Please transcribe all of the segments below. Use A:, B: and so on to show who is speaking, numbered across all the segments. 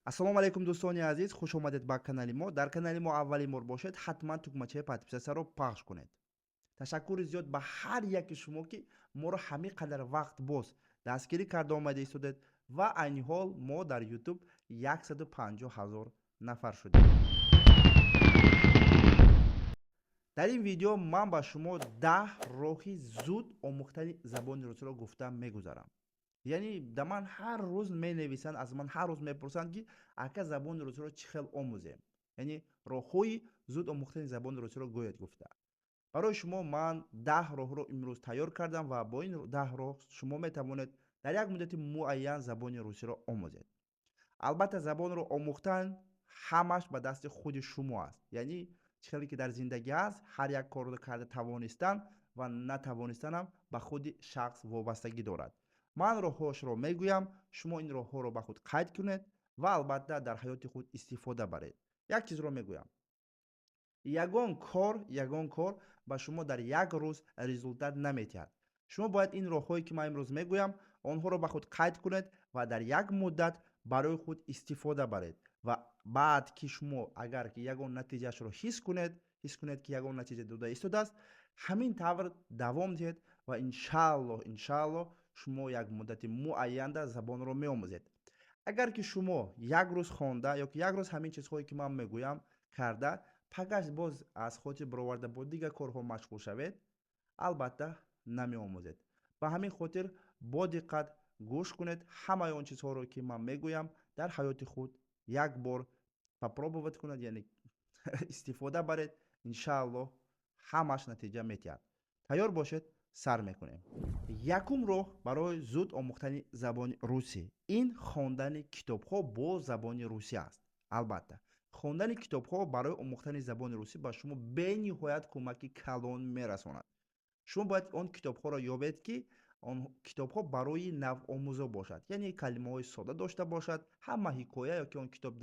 A: Ассалому алайкум, дӯстони азиз, хуш омадед ба канали мо. Дар канали мо аввалин бор бошед, ҳатман тугмачаи подписаться-ро пахш кунед. Ташаккури зиёд ба ҳар яки шумо, ки моро ҳамин қадар вақт боз дастгирӣ карда омада истодед ва айни ҳол мо дар YouTube 150 ҳазор нафар шудем. Дар ин видео ман ба шумо 10 роҳи зуд омӯхтани забони русиро гуфта мегузарам. Яъне да ман ҳар рӯз менависанд, аз ман ҳар рӯз мепурсанд, ки ака, забони русиро чӣ хел омӯзем, яъне роҳҳои зуд омӯхтани забони русиро гӯяд гуфта. Барои шумо ман 10 роҳро имрӯз тайёр кардам ва бо ин 10 роҳ шумо метавонед дар як муддати муайян забони русиро омӯзед. Албатта, забонро омӯхтан ҳамаш ба дасти худи шумо аст. Яъне чӣ хеле ки дар зиндагӣ ҳаст, ҳар як корро карда тавонистан ва натавонистанам ба худи шахс вобастагӣ дорад. Ман роҳҳоашро мегӯям, шумо ин роҳҳоро ба худ қайд кунед ва албатта дар ҳаёти худ истифода баред. Як чизро мегӯям: ягон кор ба шумо дар як рӯз результат наметиҳад. Шумо бояд ин роҳҳое, ки ман имрӯз мегӯям, онҳоро ба худ қайд кунед ва дар як муддат барои худ истифода баред ва баъд ки шумо агар ки ягон натиҷаашро ҳис кунед, ки ягон натиҷа дода истодааст, ҳамин тавр давом диҳед ва иншааллоҳ, шумо як муддати муайянда забонро меомӯзед. Агар ки шумо як рӯз хонда ё ки як рӯз ҳамин чизҳое, ки ман мегӯям, карда, пагаш боз аз хотир бароварда, бо дигар корҳо машғул шавед, албатта намеомӯзед. Ба ҳамин хотир бо диққат гӯш кунед. Ҳамаи он чизҳоро, ки ман мегӯям, дар ҳаёти худ як бор попробовать кунед, яъне истифода баред. Иншааллоҳ, ҳамаш натиҷа метиҳад. Тайёр бошед, сар мекунем. Якум роҳ барои зуд омӯхтани забони русӣ ин хондани китобҳо бо забони русӣ аст. Албатта, хондани китобҳо барои омӯхтани забони русӣ ба шумо бениҳоят кӯмаки калон мерасонад. Шумо бояд он китобҳоро ёбед, ки он китобҳо барои навомӯзо бошад, яъне калимаҳои сода дошта бошад. Ҳама ҳикоя ё ки он китоб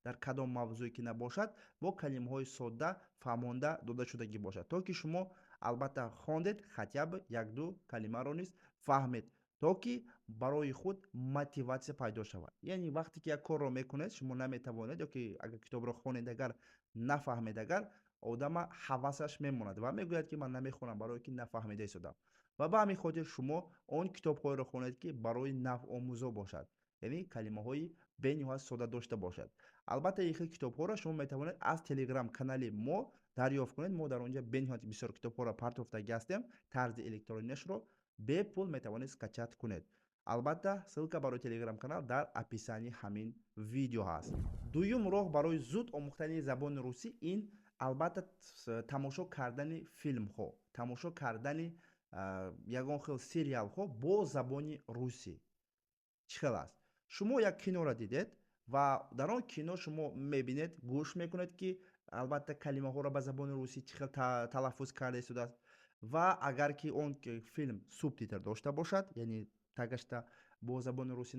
A: дар кадом мавзӯе ки набошад, бо калимаҳои содда фаҳмонда дода шудагӣ бошад, то ки шумо албатта хондед, хотя бы як-ду калимаро низ фаҳмед, то ки барои худ мотиватсия пайдо шавад. Яъне вақте ки як корро мекунед, шумо наметавонед ё ки агар китобро хонед, агар нафаҳмед, агар одама ҳавасаш мемонад ва мегӯяд, ки ман намехонам, барое ки нафаҳмида истодам. Ва ба ҳамин хотир шумо он китобҳоеро хонед, ки барои навомӯзо бошад, яъне калимаҳои бениҳоят сода дошта бошад. Албатта, ин хел китобҳоро шумо метавонед аз телеграм канали мо дарёфт кунед. Мо дар он ҷо бениҳоят бисёр китобҳоро партофтагӣ ҳастем. Тарзи электрониашро бепул метавонед скачать кунед. Албатта, ссылка барои телеграм канал дар описании ҳамин видео ҳаст. Дуюм роҳ барои зуд омӯхтани забони русӣ ин албатта тамошо кардани филмҳо, тамошо кардани ягон хел сериалҳо бо забони русӣ. Чӣ хел аст? Шумо як киноро дидед ва дар он кино шумо мебинед, гӯш мекунед, ки албатта калимаҳоро ба забони русӣ чӣ хел талаффуз карда истодааст. Ва агар ки он филм субтитр дошта бошад, яъне тагашта бо забони русӣ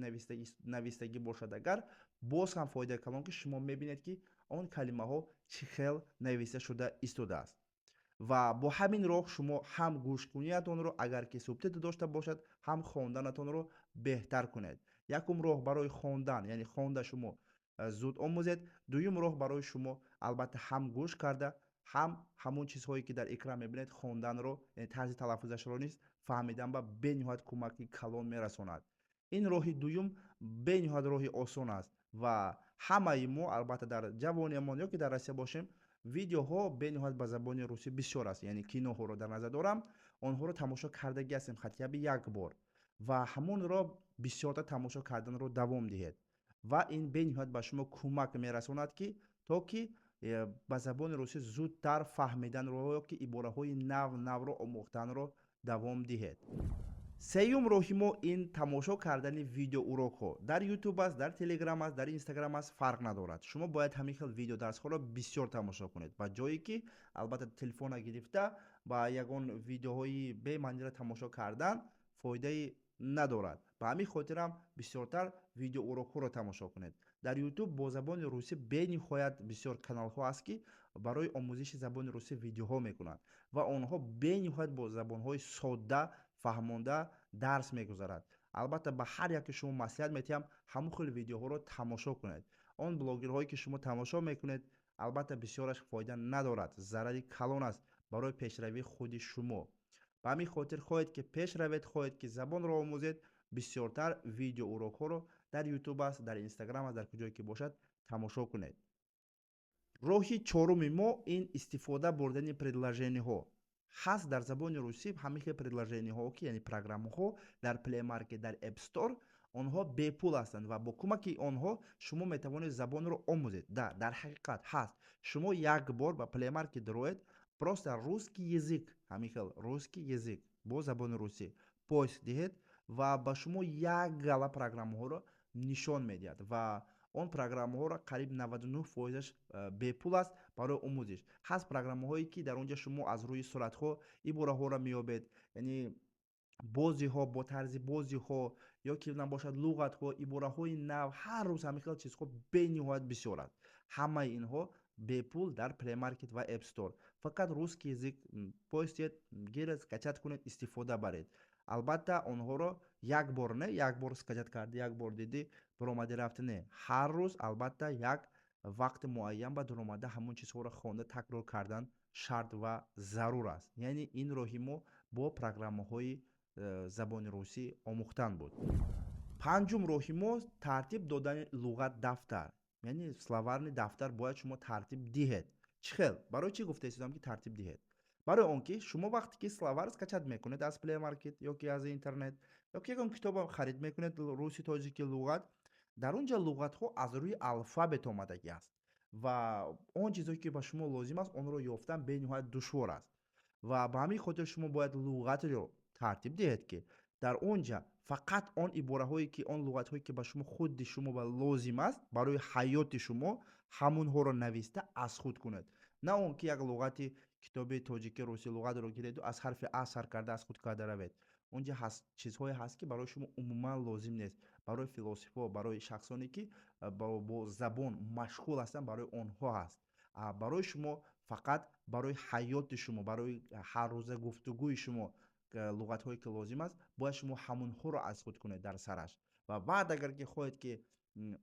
A: навистагӣ бошад агар, боз ҳам фоидаи калон, ки шумо мебинед, ки он калимаҳо чӣ хел нависта шуда истодааст. Ва бо ҳамин роҳ шумо ҳам гӯшкуниятонро, агар ки субтитр дошта бошад, ҳам хонданатонро беҳтар кунед. Якум роҳ барои хондан, яъне хонда шумо зуд омӯзед. Дуюм роҳ барои шумо албатта ҳам гӯш карда, ҳам ҳамон чизҳое, ки дар экран мебинед, хонданро, яъне тарзи талаффузашро низ фаҳмидан ба бениҳоят кӯмаки калон мерасонад. Ин роҳи дуюм бениҳоят роҳи осон аст ва ҳамаи мо албатта дар ҷавониямон ё ки дар Россия бошем, видеоҳо бениҳоят ба забони русӣ бисёр аст, яъне киноҳоро дар назар дорам. Онҳоро тамошо кардагӣ ҳастем хотя бы як бор ва ҳамонро бисёртар тамошо карданро давом диҳед ва ин бениҳоят ба шумо кӯмак мерасонад, ки то ки ба забони русӣ зудтар фаҳмиданро ё ки ибораҳои нав навро омӯхтанро давом диҳед. Сеюм роҳи мо ин тамошо кардани видеоурокҳо. Дар Ютуб аст, дар Телеграм аст, дар Инстаграм аст, фарқ надорад. Шумо бояд ҳамин хел видеодарсҳоро бисёр тамошо кунед. Ба ҷое ки албатта телефона гирифта ба ягон видеоҳои бемаъниро тамошо кардан фоидаи надорад. Ба ҳамин хотирам бисёртар видеоурокҳоро тамошо кунед. Дар Ютуб бо забони русӣ бениҳоят бисёр каналҳо ҳаст, ки барои омӯзиши забони русӣ видеоҳо мекунанд ва онҳо бениҳоят бо забонҳои содда фаҳмонда дарс мегузарад. Албатта, ба ҳар яке шумо маслиҳат метиҳам, ҳамон хел видеоҳоро тамошо кунед. Он блогерҳое, ки шумо тамошо мекунед, албатта, бисёраш фоида надорад, зарари калон аст барои пешравии худи шумо. Ба ҳамин хотир, хоҳед, ки пеш равед, хоҳед, ки забонро омӯзед, бисёртар видеоурокҳоро дар Ютуб аст, дар Инстаграм аст, дар куҷое ки бошад, тамошо кунед. Роҳи чоруми мо ин истифода бурдани предложениҳо ҳаст. Дар забони русӣ ҳамин хел предложениҳо, ки яъне программаҳо дар Play Market, дар App Store, онҳо бепул ҳастанд ва бо кӯмаки онҳо шумо метавонед забонро омӯзед. Да, дар ҳақиқат ҳаст. Шумо як бор ба Play Market дароед, просто «русский язык», ҳамин хел «русский язык» бо забони русӣ поиск диҳед ва ба шумо як гала программаҳоро нишон медиҳад ва он программаҳоро қариб 99 фоизаш бепул аст барои омӯзиш. Ҳаст программаҳое, ки дар он ҷо шумо аз рӯи суратҳо ибораҳоро меёбед, яъне бозиҳо, бо тарзи бозиҳо ё ки набошад, луғатҳо, ибораҳои нав. Ҳар рӯз ҳамин хел чизҳо бениҳоят бисёр аст. Ҳамаи инҳо бепул дар Play Market ва App Store. Фақат «русский язык» поиск диҳед, гиред, скачать кунед, истифода баред. Албатта, онҳоро як бор не, як бор скачать карди, як бор дидӣ, биромадӣ, рафтӣ, не, ҳар рӯз албатта як вақти муайян ба дуромада, ҳамон чизҳоро хонда, такрор кардан шарт ва зарур аст. Яъне ин роҳи мо бо программаҳои забони русӣ омӯхтан буд. Панҷум роҳи мо тартиб додани луғат дафтар, яъне словарный дафтар бояд шумо тартиб диҳед. Чӣ хел? Барои чӣ гуфта истодам, ки тартиб диҳед? Барои он ки шумо вақте ки словарь скачать мекунед аз Play Market ё ки аз интернет, ё ки ягон китобо харид мекунед, руси тоҷики луғат, дар он ҷо луғатҳо аз рӯи алфабет омадагӣ аст ва он чизое, ки ба шумо лозим аст, онро ёфтан бениҳоят душвор аст. Ва ба ҳамин хотир шумо бояд луғатро тартиб диҳед, ки дар он ҷа фақат он ибораҳое, ки он луғатҳое, ки ба шумо, худи шумо ба лозим аст барои ҳаёти шумо, ҳамонҳоро нависта аз худ кунед. На он ки як луғати китоби тоҷики русӣ луғатро гиреду аз ҳарфи а сар карда аз худ карда равед. Он ҷа ҳаст чизҳое ҳаст, ки барои шумо умуман лозим нест. Барои философҳо, барои шахсоне, ки бо забон машғул ҳастанд, барои онҳо ҳаст. Барои шумо фақат барои ҳаёти шумо, барои ҳаррӯза гуфтугӯи шумо луғатҳое, ки лозим аст, бояд шумо ҳамонҳоро аз худ кунед дар сараш. Ва баъд, агар ки хоҳед, ки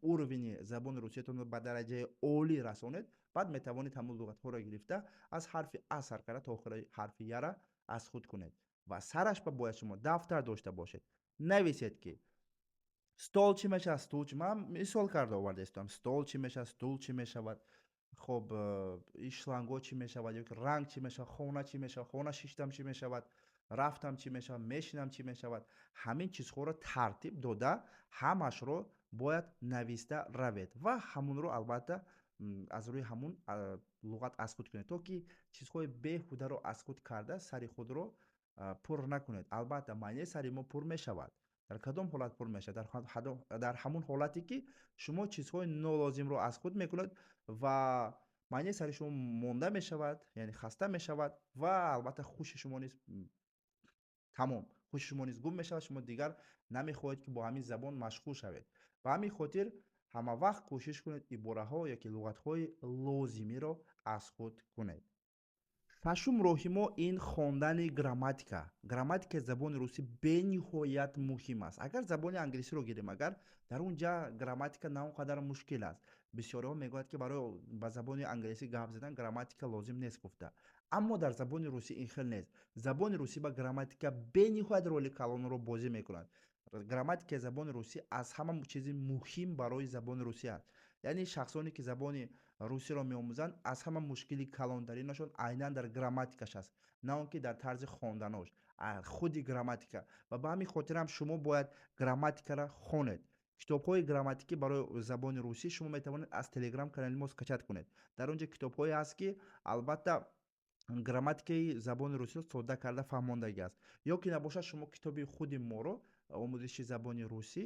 A: уровени забони русиятонро ба дараҷаи олӣ расонед, баъд метавонед ҳамон луғатҳоро гирифта, аз ҳарфи а сар карда то охири ҳарфи яра аз худ кунед. Ва сараш ба бояд шумо дафтар дошта бошед, нависед, ки стол чӣ мешавад, стул чӣ. Ман мисол карда оварда истодам: стол чӣ мешавад, стул чӣ мешавад, хоб, ин шлангҳо чӣ мешавад ёки ранг чӣ мешавад, хона чӣ мешавад, хона шиштам чӣ мешавад, рафтам чӣ мешавад, мешинам чӣ мешавад. Ҳамин чизҳоро тартиб дода, ҳамашро бояд нависта равед ва ҳамонро албатта аз рӯи ҳамун луғат аз худ кунед, то ки чизҳои беҳударо аз худ карда, сари худро пур накунед. Албатта, маънии сари мо пур мешавад. Дар кадом ҳолат пур мешавад? Дар ҳамун ҳолате, ки шумо чизҳои нолозимро аз худ мекунед ва маънии сари шумо монда мешавад, яъне хаста мешавад ва албатта хуши шумо низ тамом, хуши шумо низ гум мешавад. Шумо дигар намехоҳед, ки бо ҳамин забон машғул шавед. Ба ҳамин хотир ҳама вақт кӯшиш кунед, ибораҳо ёки луғатҳои лозимиро аз худ кунед. Шашум роҳи мо ин хондани грамматика. Грамматикаи забони русӣ бениҳоят муҳим аст. Агар забони англисиро гирем, агар дар он ҷа грамматика на он қадар мушкил аст. Бисёриҳо мегӯяд, ки барои ба забони англисӣ гап задан грамматика лозим нест гуфта. Аммо дар забони русӣ ин хел нест. Забони русӣ ба грамматика бениҳоят роли калонро бозӣ мекунад. Грамматикаи забони русӣ аз ҳама чизи муҳим барои забони русӣ аст. Яъне шахсоне, ки забони русиро меомӯзанд, аз ҳама мушкили калонтаринашон айнан дар грамматикаш аст, на он ки дар тарзи хонданош, худи грамматика. Ва ба ҳамин хотирам шумо бояд грамматикаро хонед. Китобҳои грамматикӣ барои забони русӣ шумо метавонед аз Телеграм канали мо скачать кунед. Дар он ҷо китобҳое ҳаст, ки албатта грамматикаи забони русиро содда карда фаҳмондагӣ аст. Ё ки набошад, шумо китоби худи моро, омӯзиши забони русӣ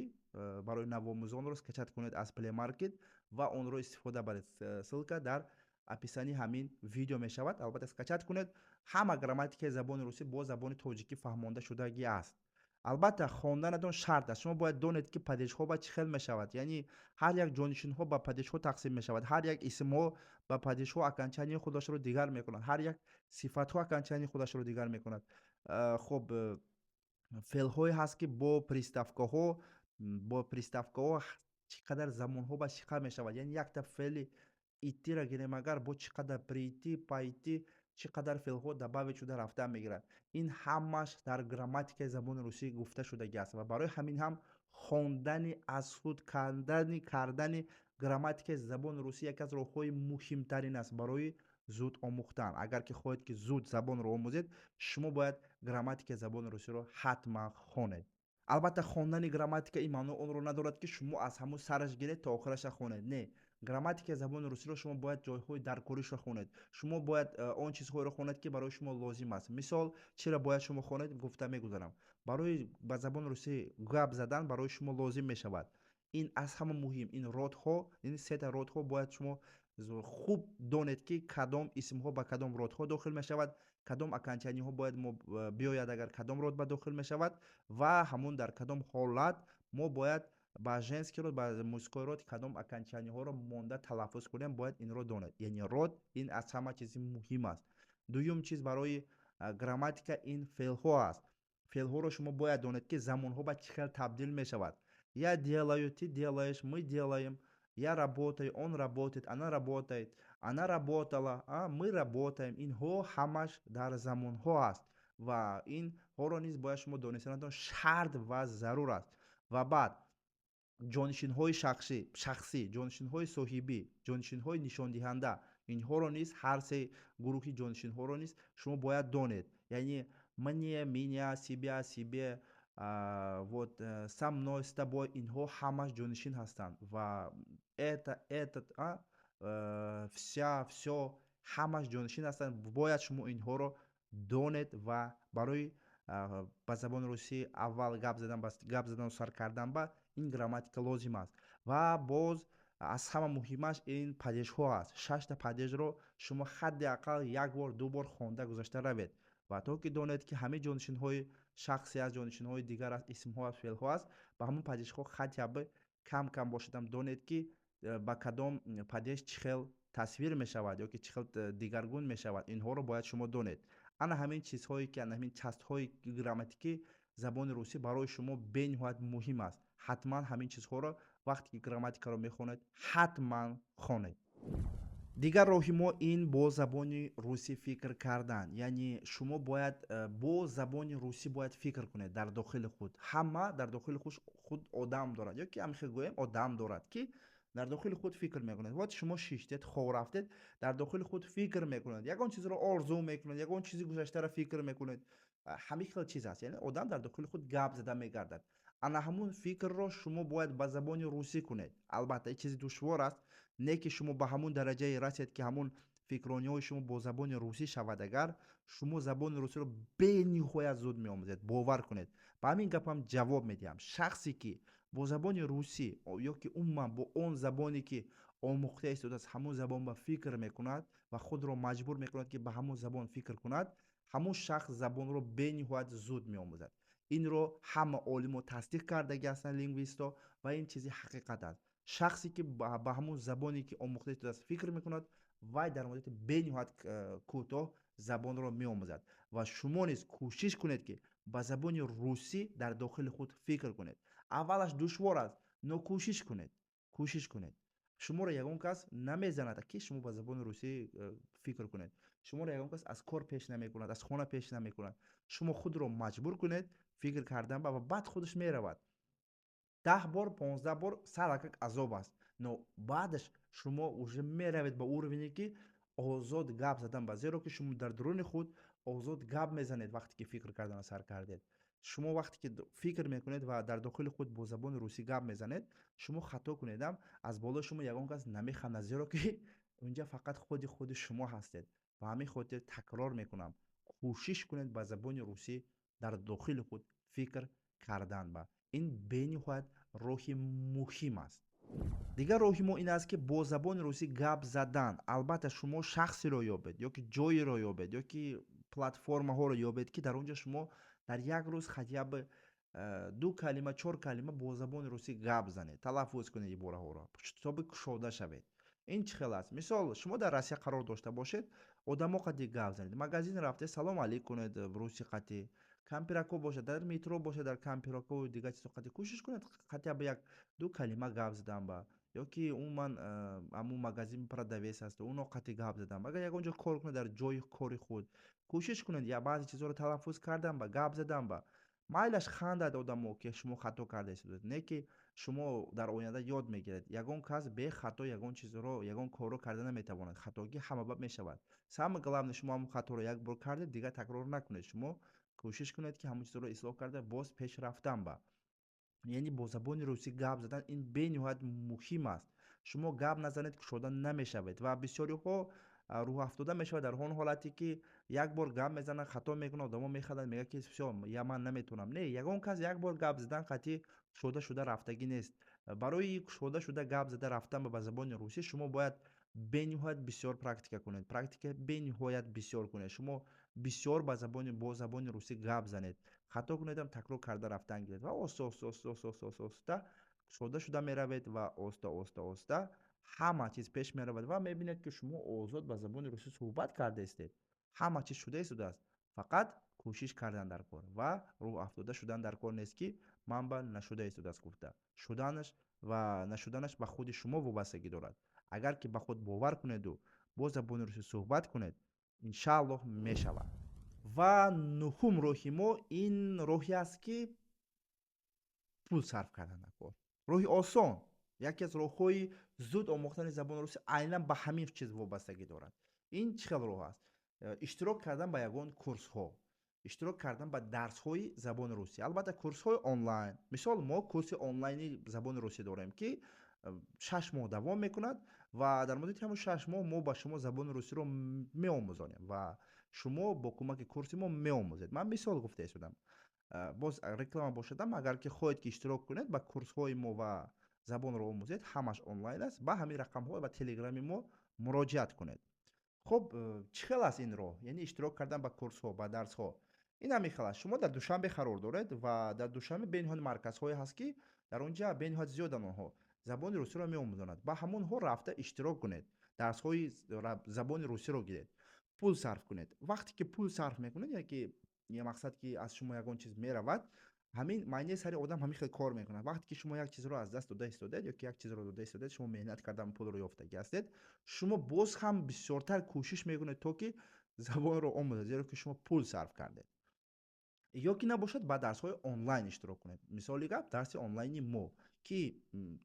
A: барои навомӯзонро, скачать кунед аз Play Market ва онро истифода баред. Ссылка дар описании ҳамин видео мешавад. Албатта, скачать кунед. Ҳама грамматикаи забони русӣ бо забони тоҷикӣ фаҳмонда шудагӣ аст. Албатта, хонданатон шарт аст. Шумо бояд донед, ки падежҳо ба чӣ хел мешавад, яъне ҳар як ҷонишинҳо ба падежҳо тақсим мешавад, ҳар як исмҳо ба падежҳо окончанияи худашро дигар мекунад, ҳар як сифатҳо окончанияи худашро дигар мекунад. Хоб. Феълҳое ҳаст, ки бо приставкаҳо чӣ қадар замонҳо ба чӣ қадр мешавад. Яъне якта феъли идти ра гирем агар, бо чӣ қадар прийти, пойти, чӣ қадар феълҳо добавить шуда рафта мегирад. Ин ҳамаш дар грамматикаи забони русӣ гуфта шудагӣ аст. Ва барои ҳамин ҳам хондани, аз худ кардани грамматикаи забони русӣ яке аз роҳҳои муҳимтарин аст барои зуд омӯхтан. Агар ки хоҳед, ки зуд забонро омӯзед, шумо бояд грамматикаи забони русиро ҳатман хонед. Албатта, хондани грамматика ин маъно онро надорад, ки шумо аз ҳамун сараш гиред, то охираша хонед. Не, грамматикаи забони русиро шумо бояд ҷойҳои даркоришро хонед. Шумо бояд он чизҳоеро хонед, ки барои шумо лозим аст. Мисол, чиро бояд шумо хонед, гуфта мегузарам. Барои ба забони русӣ гап задан барои шумо лозим мешавад, ин аз ҳама муҳим, ин родҳо, ин сета родҳо. Бояд шумо хуб донед, ки кадом исмҳо ба кадом родҳо дохил мешавад, кадом окончаниҳо бояд мо биёяд, агар кадом род ба дохил мешавад, ва ҳамун дар кадом ҳолат мо бояд ба женский род, ба мужской род кадом окончаниҳоро монда талаффуз кунем. Бояд инро донед. Яъне род ин аз ҳама чизи муҳим аст. Дуюм чиз барои грамматика ин феълҳо аст. Феълҳоро шумо бояд донед, ки замонҳо ба чӣ хел табдил мешавад. Я делаю, ты делаешь, мы делаем, я работаю, он работает, она работает, она работала, мы работаем. Инҳо ҳамаш дар замонҳо аст ва инҳоро низ бояд шумо донистанатон шарт ва зарур аст. Ва баъд ҷонишинҳои шахсӣ, ҷонишинҳои соҳибӣ, ҷонишинҳои нишондиҳанда. Инҳоро низ, ҳар се гурӯҳи ҷонишинҳоро низ шумо бояд донед. Яъне мне, меня, себя, себе, вот, со мной, с тобой, инҳо ҳамаш ҷонишин ҳастанд. Ва это, этот, вся, всё, ҳамаш ҷонишин ҳастанд. Бояд шумо инҳоро донед. Ва барои ба забони русӣ аввал гап задану сар кардан ба ин грамматика лозим аст. Ва боз аз ҳама муҳимаш ин падежҳо аст. Шашта падежро шумо ҳадди ақал як бор, ду бор хонда гузашта равед ва то ки донед, ки ҳамаи ҷонишинҳои шахсе аст, ҷонишинҳои дигар аст, исмҳо аст, феълҳо аст. Ба ҳамон падежҳо хотя бы кам кам бошадам донед, ки ба кадом падеж чӣ хел тасвир мешавад ё ки чӣ хел дигаргун мешавад. Инҳоро бояд шумо донед. Ана ҳамин чизҳое ки, ана ҳамин частҳои грамматикӣ забони русӣ барои шумо бениҳоят муҳим аст. Ҳатман ҳамин чизҳоро вақте ки грамматикаро мехонед, ҳатман хонед. Дигар роҳи мо ин бо забони русӣ фикр кардан. Яъне шумо бояд бо забони русӣ бояд фикр кунед дар дохили худ. Ҳама дар дохили худ одам дорад, ё ки ҳамихел гӯем, одам дорад, ки дар дохили худ фикр мекунад. Вот шумо шиштед, хоб рафтед, дар дохили худ фикр мекунед, ягон чизро орзу мекунед, ягон чизи гузаштаро фикр мекунед. Ҳамин хел чиз аст. Яъне одам дар дохили худ гап зада мегардад. Ана ҳамун фикрро шумо бояд ба забони русӣ кунед. Албатта, ин чизи душвор аст, не ки шумо ба ҳамун дараҷае расед, ки ҳамун фикрониҳои шумо бо забони русӣ шавад агар, шумо забони русиро бениҳоят зуд меомӯзед. Бовар кунед, ба ҳамин гапам ҷавоб медиҳам: шахсе ки бо забони русӣ ё ки умуман бо он забоне ки омӯхта истодааст, ҳамун забон ба фикр мекунад ва худро маҷбур мекунад, ки ба ҳамун забон фикр кунад, ҳамун шахс забонро бениҳоят зуд меомӯзад. Инро ҳама олимо тасдиқ кардаги ҳастанд, лингвистҳо, ва ин чизи ҳақиқат аст. Шахсе ки ба ҳамун забоне ки омӯхта истодааст фикр мекунад, вай дар муддати бениҳоят кӯтоҳ забонро меомӯзад. Ва шумо низ кӯшиш кунед, ки ба забони русӣ дар дохили худ фикр кунед. Аввалаш душвор аст, но кӯшиш кунед, кӯшиш кунед. Шуморо ягон кас намезанад, ки шумо ба забони русӣ фикр кунед. Шуморо ягон кас аз кор пеш намекунад, аз хона пеш намекунад. Шумо худро маҷбур кунед фикр кардан ва баъд худаш меравад. 10 бор, 15 бор саракак азоб аст, но баъдаш шумо уже меравед ба уровне, ки озод гап задан ба, зеро ки шумо дар дуруни худ озод гап мезанед. Вақте ки фикр карданро сар кардед, шумо вақте ки фикр мекунед ва дар дохили худ бо забони русӣ гап мезанед, шумо хато кунедам, аз болои шумо ягон кас намехандад, зеро ки унҷа фақат худи шумо ҳастед. Ба ҳамин хотир такрор мекунам: кӯшиш кунед ба забони русӣ дар дохили худ фикр кардан ба. Ин бениҳоят роҳи муҳим аст. Дигар роҳи мо ин аст, ки бо забони русӣ гап задан. Албатта, шумо шахсеро ёбед ё ки ҷойеро ёбед, ё ки платформаҳоро ёбед, ки дар он ҷо шумо дар як рӯз хотя бы ду калима, чор калима бо забони русӣ гап занед, талаффуз кунед ибораҳоро, тобе кушода шавед. Ин чӣ хел аст? Мисол, шумо дар Россия қарор дошта бошед, одамо қати гап занед. Магазин рафте, салом алейк кунед русӣ қати. Кампирако бошад, дар метро бошад, дар кампиракову дигар чизо қати кӯшиш кунед хотя бы як ду калима гап задан ба, ё ки умуман ҳамун магазин продавец аст, уно қати гап задан. Агар ягон ҷо кор кунед, дар ҷои кори худ кӯшиш кунед я баъзе чизҳоро талаффуз кардан ба, гап задан ба. Майлаш хандад одамо, ки шумо хато карда истодед, не ки шумо дар оянда ёд мегиред. Ягон кас бехато ягон чизро, ягон корро карда наметавонад. Хатогӣ ҳамабаб мешавад. Самое главное, шумо ҳамон хаторо як бор кардед, дигар такрор накунед. Шумо кӯшиш кунед, ки ҳамон чизро ислоҳ карда, боз пеш рафтан ба. Яъне бо забони русӣ гап задан ин бениҳоят муҳим аст. Шумо гап назанед, кушода намешавед. Ва бисёриҳо рӯҳафтода мешавад дар он ҳолате, ки як бор гап мезанад, хато мекунад, одамо механданд, мегӯяд, ки всё, я ман наметавонам. Не, ягон кас як бор гап задан қатъи кушода шуда рафтагӣ нест. Барои кушода шуда гап зада рафтан ба забони русӣ шумо бояд бениҳоят бисёр практика кунед, практика бениҳоят бисёр кунед. Шумо бисёр бо забони русӣ гап занед, хато кунедам, такрор карда рафтан гиред ва оста оста, оста оста, оста оста, оста кушода шуда меравед ва оста оста, оста ҳама чиз пеш меравад ва мебинед, ки шумо озод ба забони русӣ суҳбат карда истед. Ҳама чиз шуда истодааст, фақат кӯшиш кардан дар кор ва рӯҳафтода шудан дар кор нест, ки ман ба нашуда истодааст гуфта. Шуданаш ва нашуданаш ба худи шумо вобастагӣ дорад. Агар ки ба худ бовар кунеду бо забони русӣ суҳбат кунед, иншааллоҳ, мешавад. Ва нуҳум роҳи мо ин роҳе аст, ки пул сарф кардан дар кор. Роҳи осон, яке аз роҳҳои зуд омӯхтани забони русӣ айнан ба ҳамин чиз вобастагӣ дорад. Ин чӣ хел роҳ аст? Иштирок кардан ба ягон курсҳо, иштирок кардан ба дарсҳои забони русӣ, албатта, курсҳои онлайн. Мисол, мо курси онлайни забони русӣ дорем, ки 6 моҳ давом мекунад ва дар муддати ҳамон 6 моҳ мо ба шумо забони русиро меомӯзонем ва шумо бо кӯмаки курси мо меомӯзед. Ман мисол гуфта истодам, боз реклама бошадам. Агар ки хоҳед, ки иштирок кунед ба курсҳои мо ва забонро омӯзед, ҳамаш онлайн аст, ба ҳамин рақамҳо ва телеграми мо муроҷиат кунед. Хуб, чӣ хел аст ин роҳ, яъне иштирок кардан ба курсҳо, ба дарсҳо? Ин ҳамин хел аст: шумо дар Душанбе қарор доред ва дар Душанбе бениҳоят марказҳое ҳаст, ки дар он ҷа бениҳоят зиёдан, онҳо забони русиро меомӯзонанд. Ба ҳамонҳо рафта иштирок кунед, дарсҳои забони русиро гиред, пул сарф кунед. Вақте ки пул сарф мекунед, яъне ки мақсад, ки аз шумо ягон чиз меравад, ҳамин майнаи сари одам ҳамин хел кор мекунад. Вақте ки шумо як чизро аз даст дода истодед ё ки як чизро дода истодед, шумо меҳнат кардан пулро ёфтагӣ ҳастед, шумо боз ҳам бисёртар кӯшиш мекунед, то ки забонро омӯзед, зеро ки шумо пул сарф кардед. Ё ки набошад, ба дарсҳои онлайн иштирок кунед. Мисоли гап, дарси онлайни мо, ки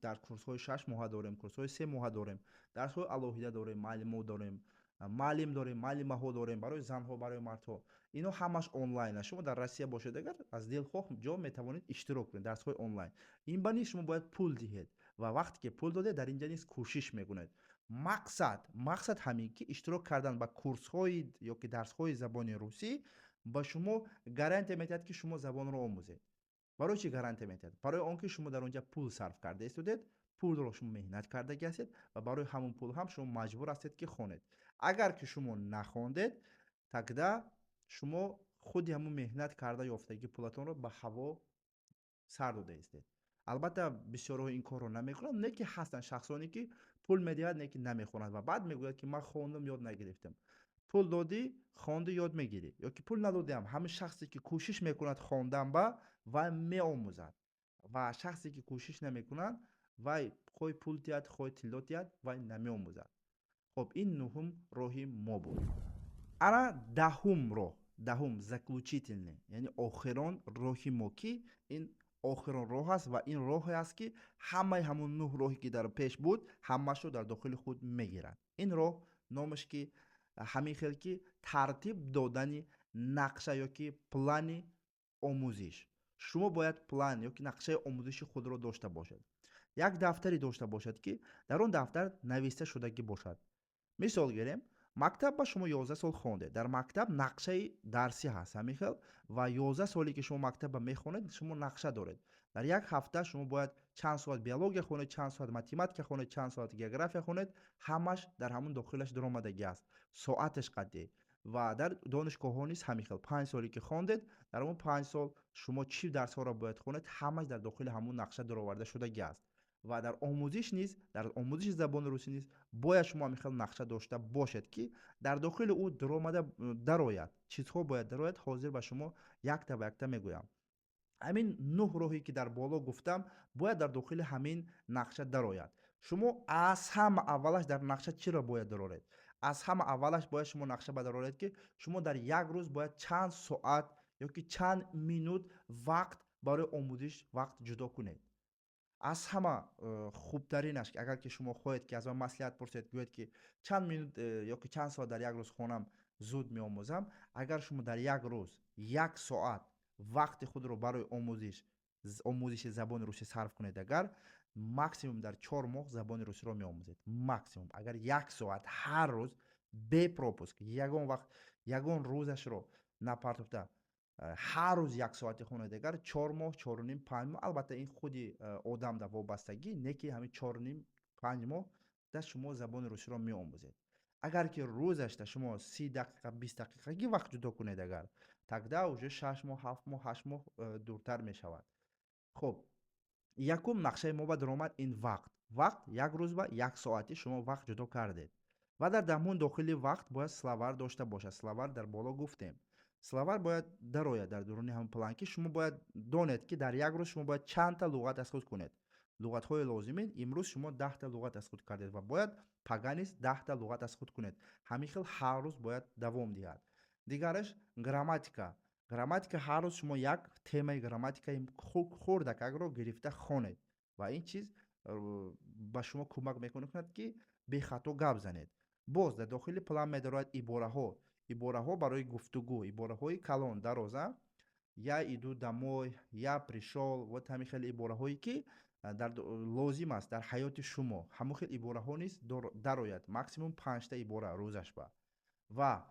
A: дар курсҳои 6 моҳа дорем, курсҳои 3 моҳа дорем, дарсҳои алоҳида дорем, муаллимо дорем, муаллим дорем, муаллимаҳо дорем, барои занҳо, барои мардҳо. Ино ҳамаш онлайн аст. Шумо дар Россия бошед агар, аз дилхоҳ ҷо метавонед иштирок кунед дарсҳои онлайн. Ин ба низ шумо бояд пул диҳед ва вақте ки пул додед, дар инҷа низ кӯшиш мекунед. Мақсад ҳамин, ки иштирок кардан ба курсҳои ё ки дарсҳои забони русӣ ба шумо гарантия медиҳад, ки шумо забонро омӯзед. Барои чӣ гарантия медиҳад? Барои он ки шумо дар он ҷа пул сарф карда истодед, пулро шумо меҳнат кардагӣ ҳастед ва барои ҳамон пул ҳам шумо маҷбур ҳастед, ки хонед. Агар ки шумо нахондед, тогда шумо худи ҳамон меҳнат карда ёфтагӣ пулатонро ба ҳаво сар дода истед. Албатта, бисёрҳо ин корро намекунанд, не ки ҳастанд шахсоне, ки пул медиҳад, не ки намехонад ва баъд мегӯяд, ки ман хондам, ёд нагирифтам. Пул додӣ, хонди, ёд мегирӣ, ё ки пул надодиам, ҳамин шахсе, ки кӯшиш мекунад хондан ба, вай меомӯзад ва шахсе, ки кӯшиш намекунад, вай хоҳ пул диҳад, хоҳ тилло диҳад, вай намеомӯзад. Хуб, ин нуҳум роҳи мо буд. Ана даҳум роҳ, даҳум, заключительный, яъне охирон роҳи мо, ки ин охирон роҳ аст ва ин роҳе аст, ки ҳамаи ҳамон нӯҳ роҳе, ки дар пеш буд, ҳамаашро дар дохили худ мегирад. Ин роҳ номаш ки ҳамин хел, ки тартиб додани нақша ё ки плани омӯзиш. Шумо бояд план ё ки нақшаи омӯзиши худро дошта бошед, як дафтаре дошта бошад, ки дар он дафтар нависта шудагӣ бошад. Мисол гирем, мактаб ба шумо 11 сол хондед, дар мактаб нақшаи дарсӣ ҳаст ҳамин хел ва 11 соле, ки шумо мактаба мехонед, шумо нақша доред: дар як ҳафта шумо бояд чанд соат биология хонед, чанд соат математика хонед, чанд соат география хонед. Ҳамаш дар ҳамон дохилаш даромадагӣ аст, соаташ қатъӣ. Ва дар донишгоҳҳо низ ҳамин хел: 5 соле, ки хондед, дар ҳамон 5 сол шумо чӣ дарсҳоро бояд хонед, ҳамаш дар дохили ҳамон нақша дароварда шудагӣ аст. Ва дар омӯзиш низ, дар омӯзиши забони русӣ низ бояд шумо ҳамин хел нақша дошта бошед, ки дар дохили ӯ даромада дарояд, чизҳо бояд дарояд. Ҳозир ба шумо якта ба якта мегӯям. Ҳамин 9 роҳе, ки дар боло гуфтам, бояд дар дохили ҳамин нақша дарояд. Шумо аз ҳама аввалаш дар нақша чиро бояд дароред? Аз ҳама аввалаш бояд шумо нақша бадароред, ки шумо дар як рӯз бояд чанд соат ёки чанд минут вақт барои омӯзиш вақт ҷудо кунед. Аз ҳама хубтаринаш, агар ки шумо хоҳед, ки аз ман маслиҳат пурсед, гӯед, ки чанд минут ёки чанд соат дар як рӯз хонам, зуд меомӯзам. Агар шумо дар як рӯз як соат вақти худро барои омӯзиши забони русӣ сарф кунед, агар максимум дар 4 моҳ забони русиро меомӯзед. Максимум, агар як соат ҳар рӯз бе пропуск, ягон вақт, ягон рӯзашро напартофта, ҳар рӯз як соате хонед, агар 4 моҳ, 4,5, 5 моҳ, албатта, ин худи одам да вобастагӣ, не ки ҳамин 4,5, 5 моҳ да шумо забони русиро меомӯзед. Агар ки рӯзашда шумо 30 дақиқа, 20 дақиқагӣ вақт ҷудо кунед, агар тогда уже 6 моҳ, 7 моҳ, 8 моҳ дуртар мешавад. Хуб, якум нақшаи мо ба даромад ин вақт. Вақт, як рӯз ба як соати шумо вақт ҷудо кардед ва дар ҳамун дохили вақт бояд словарь дошта бошад. Словарь дар боло гуфтем, словарь бояд дарояд дар дуруни ҳамун план, ки шумо бояд донед, ки дар як рӯз шумо бояд чандта луғат аз худ кунед, луғатҳои лозимин. Имрӯз шумо 10-та луғат аз худ кардед ва бояд пага низ 10-та луғат аз худ кунед. Ҳамин хел ҳар рӯз бояд давом диҳад. Дигараш грамматика. Грамматика, ҳар рӯз шумо як темаи грамматикаи хурдакакро гирифта хонед ва ин чиз ба шумо кӯмак мекунад, ки бехато гап занед. Боз дар дохили план медарояд ибораҳо, ибораҳо барои гуфтугӯ, ибораҳои калон, дароза: «Я иду домой», «Я пришёл». Вот ҳамин хел ибораҳое, ки дар лозим аст дар ҳаёти шумо, ҳамон хел ибораҳо низ дарояд, максимум панҷта ибора рӯзашба. Ва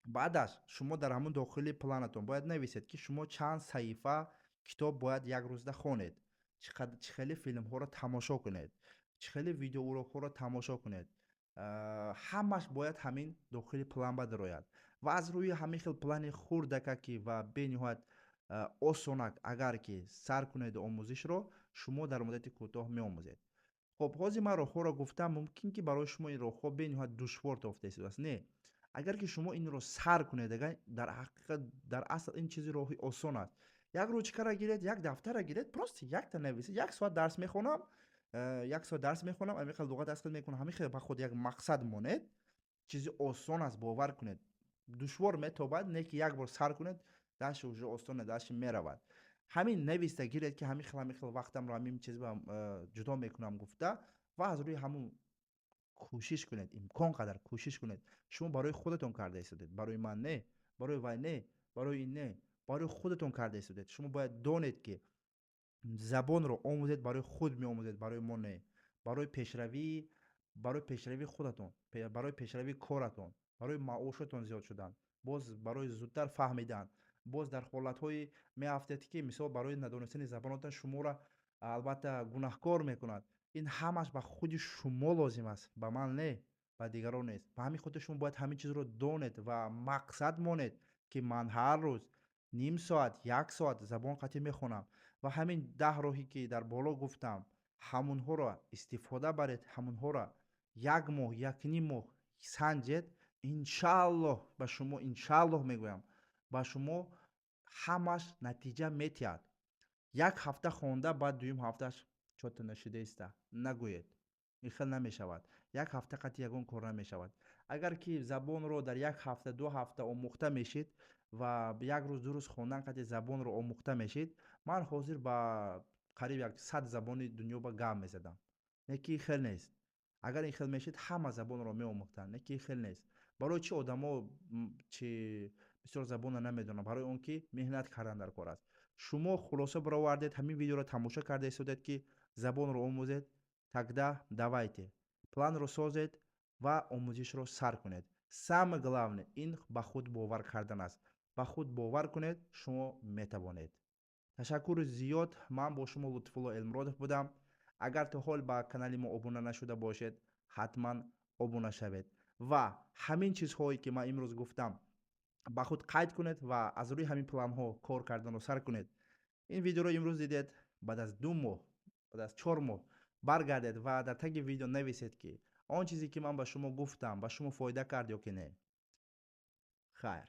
A: баъдаш шумо дар ҳамон дохили планатон бояд нависед, ки шумо чанд саҳифа китоб бояд як рӯзда хонед, чӣ хеле филмҳоро тамошо кунед, чӣ хеле видеоурокҳоро тамошо кунед. Ҳамаш бояд ҳамин дохили план ба дарояд. Ва аз рӯи ҳамин хел плани хурдакакӣ ва бениҳоят осонак агар ки сар кунеду омӯзишро, шумо дар муддати кӯтоҳ меомӯзед. Хуб, ҳозир ман роҳҳоро гуфтам. Мумкин ки барои шумо ин роҳҳо бениҳоят душвор тофта истодааст. Не, агар ки шумо инро сар кунед, агар дар ҳақиқат, дар асл ин чизи роҳи осон аст. Як ручкара гиред, як дафтара гиред, просто якта нависед: як соат дарс мехонам, як соат дарс мехонам, ҳамин хел луғат аз худ мекунам. Ҳамин хел ба худ як мақсад монед. Чизи осон аст, бовар кунед. Душвор метобад, не ки як бор сар кунед, дальше уже осона, дальше меравад. Ҳамин нависта гиред, ки ҳамин хел, ҳамин хел вақтамро ҳамин чиз ҷудо мекунам гуфта, ва аз рӯи ҳамун кӯшиш кунед, имкон қадар кӯшиш кунед. Шумо барои худатон карда истодед, барои ман не, барои вай не, барои ин не, барои худатон карда истодед. Шумо бояд донед, ки забонро омӯзед, барои худ меомӯзед, барои мо не, барои пешравии худатон, барои пешравии коратон, барои маошатон зиёд шудан, боз барои зудтар фаҳмидан. Боз дар ҳолатҳое меафтед, ки мисол барои надонистани забонотон шуморо албатта гунаҳкор мекунад. Ин ҳамаш ба худи шумо лозим аст, ба ман не, ба дигарон нест. Ба ҳамин хотир шумо бояд ҳамин чизро донед ва мақсад монед, ки ман ҳар рӯз ним соат, як соат забон қатъӣ мехонам. Ва ҳамин 10 роҳе, ки дар боло гуфтам, ҳамунҳоро истифода баред, ҳамунҳоро як моҳ, якним моҳ санҷед. Иншааллоҳ, ба шумо иншааллоҳ мегӯям, ба шумо ҳамаш натиҷа метиҳад. Як ҳафта хонда, баъд дуюм ҳафташ чё-то нашидаиста нагӯед. Ин хел намешавад. Як ҳафта қатъи ягон кор намешавад. Агар ки забонро дар як ҳафта, 2 ҳафта омӯхта мешид ва як рӯз, 2 рӯз хондан қатъи забонро омӯхта мешид, ман ҳозир ба қариб як 100 забони дунё ба гап мезадам. Не ки хел нест. Агар ин хел мешид, ҳама забонро меомӯхтанд. Не ки хел нест. Барои чӣ одамо чи бисёр забонро намедонанд? Барои он ки меҳнат кардан дар кор аст. Шумо хулоса баровардед, ҳамин видеоро тамошо карда истодед, ки забонро омӯзед. Тогда давайте, планро созед ва омӯзишро сар кунед. Самое главное ин ба худ бовар кардан аст. Ба худ бовар кунед, шумо метавонед. Ташаккури зиёд. Ман бо шумо Лутфулло Элмуродов будам. Агар то ҳол ба канали мо обуна нашуда бошед, ҳатман обуна шавед ва ҳамин чизҳое, ки ман имрӯз гуфтам, ба худ қайд кунед ва аз рӯи ҳамин планҳо кор карданро сар кунед. Ин видеоро имрӯз дидед, баъд аз 2 моҳ, баъд аз 4 моҳ. Баргардед ва дар таги видео нависед, ки он чизе, ки ман ба шумо гуфтам, ба шумо фоида кард ё ки не. Хайр.